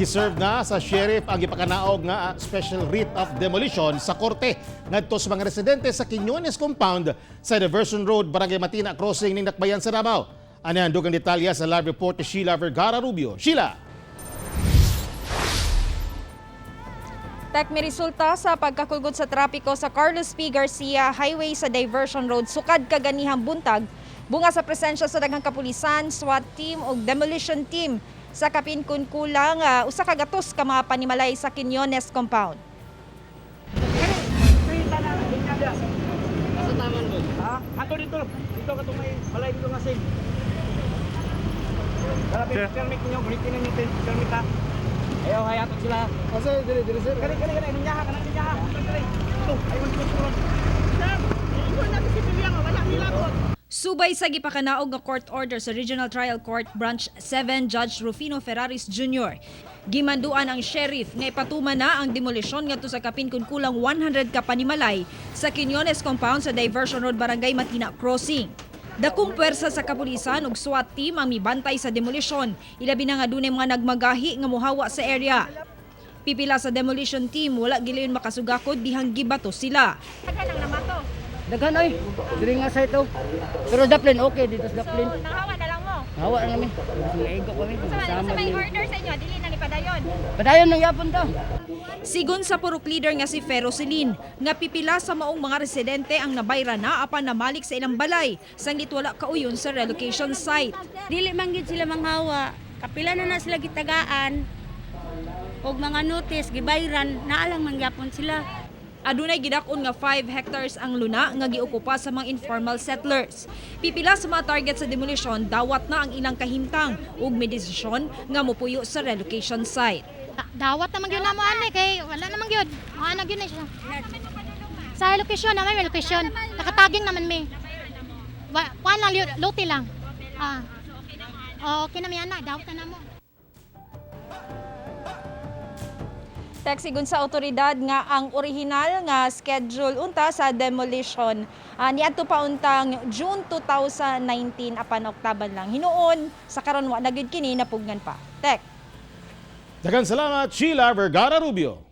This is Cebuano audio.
Giserve na sa sheriff ang gipakanaog nga special writ of demolition sa korte ngadto sa mga residente sa Quiñones Compound sa Diversion Road, Barangay Matina Crossing ning Dakbayan sa Davao. Ano ang dugang detalye sa live report ni Sheila Vergara Rubio. Sheila! Tek, may resulta sa pagkakulgod sa trapiko sa Carlos P. Garcia Highway sa Diversion Road sukad kaganihang buntag bunga sa presensya sa daghang kapulisan, SWAT team ug demolition team sa kapin kun kulang 100 ka mga panimalay sa Quiñones Compound. Ato dito, dito ka may balay dito nga sig. Grabe, permit niyo, gamitin ninyo yung permit ha. Ayaw, hayatot sila. Kasi, dili, dili, sir. Kani, kani, kani, ninyaha, kanang ninyaha. Dili, dito, ayaw dito, tulog. Subay sa gipakanaog nga court order sa Regional Trial Court Branch 7 Judge Rufino Ferraris Jr. Gimanduan ang sheriff nga ipatuman na ang demolisyon ngadto sa kapin kun kulang 100 ka panimalay sa Quiñones Compound sa Diversion Road, Barangay Matina Crossing. Dakong puwersa sa kapulisan ug SWAT team ang mibantay sa demolisyon, ilabi na nga dunay mga nagmagahi nga mohawa sa area. Pipila sa demolition team wala gilayon makasugakod dihang gibato sila. Daghan oy. Diri nga sa ito. Pero Daplin okay dito sa Daplin. So, nahawa na lang mo. Hawa na kami. Naigo kami. Sama Sa may ni. order sa inyo, dili na ni padayon. Padayon ng yapon to. Sigon sa purok leader nga si Fero Celine, nga pipila sa maong mga residente ang nabayra na apan namalik sa ilang balay, sanglit wala kauyon sa relocation site. Dili man gid sila manghawa. Kapila na na sila gitagaan og mga notice gibayran naa lang mangyapon sila. Adunay gidak-on nga 5 hectares ang luna nga giokupa sa mga informal settlers. Pipila sa mga target sa demolition dawat na ang ilang kahimtang ug may desisyon nga mopuyo sa relocation site. Dawat naman gyud namo ani kay wala naman gyud. Ana gyud na siya. Sa location naman may location. Nakataging naman mi. Wa kuan lang luti lang. Ah. Oh, okay na mi ana, dawat na namo. Tek, sigon sa otoridad nga ang orihinal nga schedule unta sa demolition niadto pa untang June 2019 apan Oktaban lang hinuon sa karon wa na gyud kini napugnan pa. Tek. Daghang salamat, Sheila Vergara Rubio.